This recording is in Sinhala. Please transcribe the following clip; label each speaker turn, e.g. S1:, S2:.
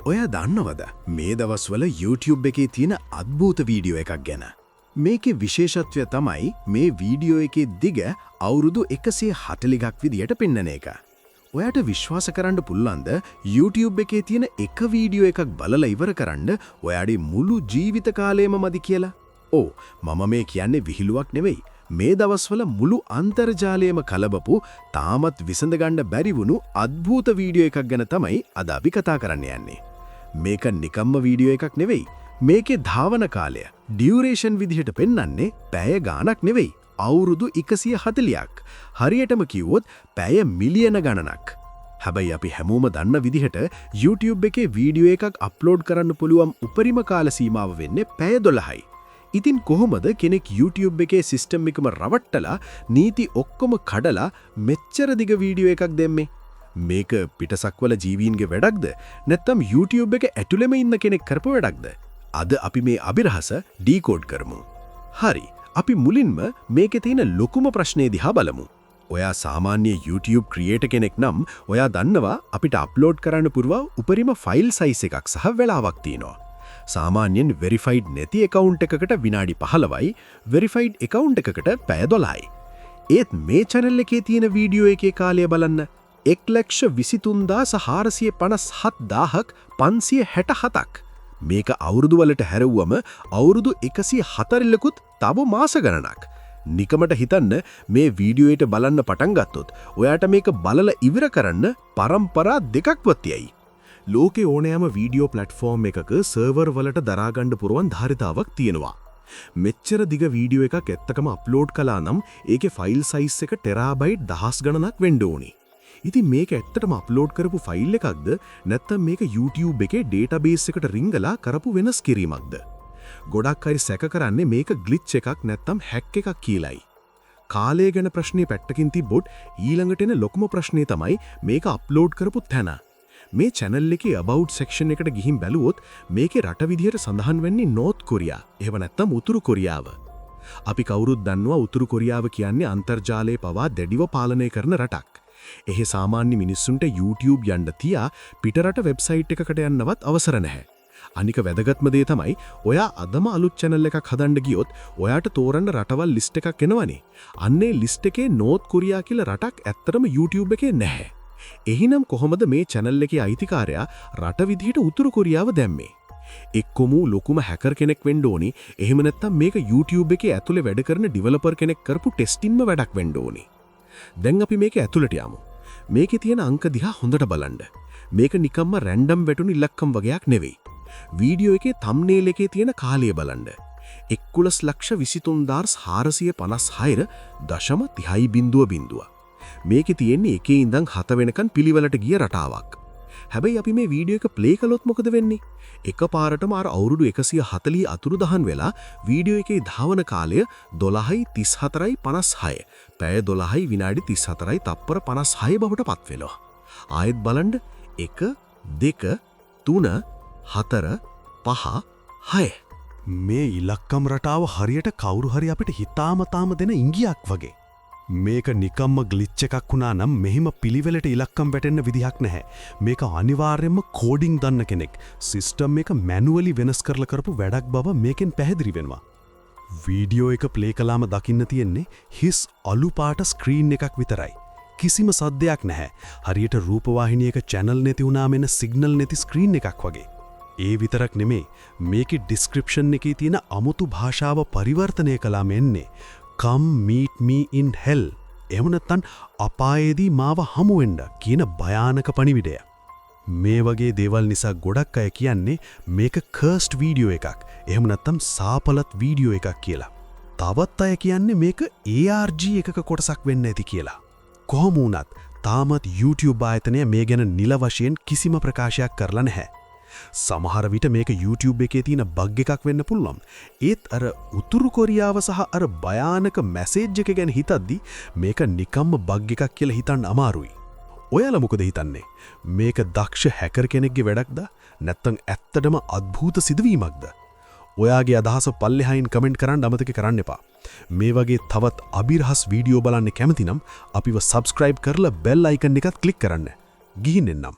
S1: ඔයා දන්නවද මේ දවස්වල YouTube එකේ තියෙන අద్භූත වීඩියෝ එකක් ගැන? මේකේ විශේෂත්වය තමයි මේ වීඩියෝ එකේ දිග අවුරුදු 140ක් විදියට පෙන්නන එක. ඔයාට විශ්වාස කරන්න පුළුවන්ද YouTube එකේ තියෙන එක වීඩියෝ එකක් බලලා ඉවර කරන්න ඔයාගේ මුළු ජීවිත කාලයම මදි කියලා? ඔව්, මම මේ කියන්නේ විහිළුවක් නෙවෙයි. මේ දවස්වල මුළු අන්තර්ජාලයම කලබපු, තාමත් විසඳ ගන්න බැරි වුණු අద్භූත වීඩියෝ එකක් ගැන තමයි අද අපි කතා කරන්න යන්නේ. මේක නිකම්ම වීඩියෝ එකක් නෙවෙයි. මේකේ ධාවන කාලය ඩියුරේෂන් විදිහට පෙන්වන්නේ පැය ගාණක් නෙවෙයි, අවුරුදු 140ක්. හරියටම කිව්වොත් පැය මිලියන ගණනක්. හැබැයි අපි හැමෝම දන්න විදිහට YouTube එකේ වීඩියෝ එකක් අප්ලෝඩ් කරන්න පුළුවන් උපරිම කාල සීමාව වෙන්නේ පැය 12යි. ඉතින් කොහොමද කෙනෙක් YouTube එකේ සිස්ටම් එකම රවට්ටලා, නීති ඔක්කොම කඩලා මෙච්චර දිග වීඩියෝ එකක් දැම්මේ? මේක පිටසක්වල ජීවීන්ගේ වැඩක්ද, නැත්නම් YouTube එක ඇතුළෙම ඉන්න කෙනෙක් කරපු වැඩක්ද? අද අපි මේ අභිරහස ඩීකෝඩ් කරමු. හරි, අපි මුලින්ම මේකේ තියෙන ලොකුම ප්‍රශ්නේ දිහා බලමු. ඔයා සාමාන්‍ය YouTube creator කෙනෙක් නම් ඔයා දන්නවා අපිට අප්ලෝඩ් කරන්න පුළුවන් උපරිම ෆයිල් සයිස් එකක් සහ වෙලාවක් තියෙනවා. සාමාන්‍යයෙන් වෙරිෆයිඩ් නැති ඇකවුන්ට් එකකට විනාඩි 15යි, වෙරිෆයිඩ් ඇකවුන්ට් එකකට පැය 12යි. ඒත් මේ චැනල් එකේ තියෙන වීඩියෝ එකේ කාලය බලන්න. 1,23,457,567ක්. මේක අවුරුදු වලට හැරෙව්වම අවුරුදු 140කුත් තව මාස ගණනක්. නිකමට හිතන්න, මේ වීඩියෝ එක බලන්න පටන් ගත්තොත් ඔයාට මේක බලලා ඉවර කරන්න පරම්පරා දෙකක්වත් යයි.
S2: ලෝකේ ඕනෑම වීඩියෝ ප්ලැට්ෆෝම් එකක සර්වර් වලට දරා ගන්න පුළුවන් ධාරිතාවක් තියෙනවා. මෙච්චර දිග වීඩියෝ එකක් ඇත්තටම අප්ලෝඩ් කළා නම් ඒකේ ෆයිල් සයිස් එක ටෙරාබයිට් දහස් ගණනක් වෙන්න ඕනි. ඉතින් මේක ඇත්තටම අප්ලෝඩ් කරපු ෆයිල් එකක්ද, නැත්නම් මේක YouTube එකේ ඩේටාබේස් එකට රිංගලා කරපු වෙනස් කිරීමක්ද? ගොඩක් අය සැක කරන්නේ මේක ග්ලිච් එකක් නැත්නම් හැක් එකක් කියලයි. කාලය ගැන ප්‍රශ්නේ පැත්තකින් තිබ්බොත් ඊළඟට එන ලොකුම ප්‍රශ්නේ තමයි මේක අප්ලෝඩ් කරපු තැන. මේ චැනල් එකේ about section එකට ගිහින් බැලුවොත් මේකේ රට විදිහට සඳහන් වෙන්නේ නෝර්ත් කොරියා. එහෙම නැත්නම් උතුරු කොරියාව. අපි කවුරුත් දන්නවා උතුරු කොරියාව කියන්නේ අන්තර්ජාලය පවා දැඩිව පාලනය කරන රටක්. එහෙ සාමාන්‍ය මිනිස්සුන්ට YouTube යන්න තියා පිටරට වෙබ්සයිට් එකකට යන්නවත් අවසර නැහැ. අනික වැදගත්ම දේ තමයි ඔයා අදම අලුත් චැනල් එකක් හදන්න ගියොත් ඔයාට තෝරන්න රටවල් ලිස්ට් එකක් එනවනේ. අන්න ඒ ලිස්ට් එකේ නෝර්ත් කොරියා කියලා රටක් ඇත්තටම YouTube එකේ නැහැ. එහෙනම් කොහොමද මේ චැනල් එකේ අයිතිකාරයා රට විදිහට උතුරු කොරියාව දැම්මේ? එක්කොම ලොකුම හැකර් කෙනෙක් වෙන්න ඕනි. එහෙම නැත්නම් මේක YouTube එකේ ඇතුලේ වැඩ කරන ඩිවෙලොපර් කෙනෙක් කරපු ටෙස්ටින්ම වැඩක් වෙන්න ඕනි. දැන් අපි මේක ඇතුළට යමු. මේකේ තියෙන අංක දිහා හොඳට බලන්න. මේක නිකම්ම රැන්ඩම් වැටුණු ඉලක්කම් වගයක් නෙවෙයි. වීඩියෝ එකේ තම්නේල් එකේ තියෙන කාලය බලන්න. 11,23,456.30 00. මේකේ තියෙන්නේ එකේ ඉඳන් හත වෙනකන් පිළිවෙලට ගිය රටාවක්. හැබැයි අපි මේ වීඩියෝ එක ප්ලේ කළොත් මොකද වෙන්නේ? එකපාරටම අර අවුරුදු 140 අතුරුදහන් වෙලා වීඩියෝ එකේ ධාවන කාලය 12යි 34යි 56. පැය 12යි විනාඩි 34යි තප්පර 56 බවට පත් වෙනවා. ආයෙත් බලන්න, 1, 2, 3, 4, 5, 6.
S3: මේ ඉලක්කම් රටාව හරියට කවුරු හරි අපිට හිතාමතාම දෙන ඉඟියක් වගේ. මේක නිකම්ම ග්ලිච් එකක් වුණා නම් මෙහිම පිළිවෙලට ඉලක්කම් වැටෙන්න විදිහක් නැහැ. මේක අනිවාර්යයෙන්ම කෝඩින් දන්න කෙනෙක් සිස්ටම් එක මැනුවලි වෙනස් කරලා කරපු වැඩක් බව මේකෙන් පැහැදිලි වෙනවා. වීඩියෝ එක ප්ලේ කළාම දකින්න තියෙන්නේ හිස් අලු පාට ස්ක්‍රීන් එකක් විතරයි. කිසිම සද්දයක් නැහැ. හරියට රූපවාහිනියක චැනල් නැති වුණාම එන සිග්නල් නැති ස්ක්‍රීන් එකක් වගේ. ඒ විතරක් නෙමේ, මේකේ ඩිස්ක්‍රිප්ෂන් එකේ තියෙන අමුතු භාෂාව පරිවර්තනය කළාම එන්නේ "Come meet me in hell", එහෙම නැත්නම් "අපායේදී මාව හමු වෙන්න" කියන භයානක පණිවිඩය. මේ වගේ දේවල් නිසා ගොඩක් අය කියන්නේ මේක කර්ස්ඩ් වීඩියෝ එකක්, එහෙම නැත්නම් සාපලත් වීඩියෝ එකක් කියලා. තවත් අය කියන්නේ මේක ARG එකක කොටසක් වෙන්න ඇති කියලා. කොහොම වුණත් තාමත් YouTube ආයතනය මේ ගැන නිල වශයෙන් කිසිම ප්‍රකාශයක් කරලා නැහැ. සමහර විට මේක YouTube එකේ තියෙන බග් එකක් වෙන්න පුළුවන්. ඒත් අර උතුරු කොරියාව සහ අර භයානක මැසේජ් එක ගැන හිතද්දි මේක නිකම්ම බග් එකක් කියලා හිතන්න අමාරුයි. ඔයාලා මොකද හිතන්නේ? මේක දක්ෂ හැකර් කෙනෙක්ගේ වැඩක්ද? නැත්නම් ඇත්තටම අద్භූත සිදුවීමක්ද? ඔයාගේ අදහස පල්ලෙහායින් කමෙන්ට් කරන්න අමතක කරන්න එපා. මේ වගේ තවත් අභිරහස් වීඩියෝ බලන්න කැමති නම් අපිව සබ්ස්ක්‍රයිබ් කරලා බෙල් අයිකන් එකත් ක්ලික් කරන්න. ගිහින් එන්නම්.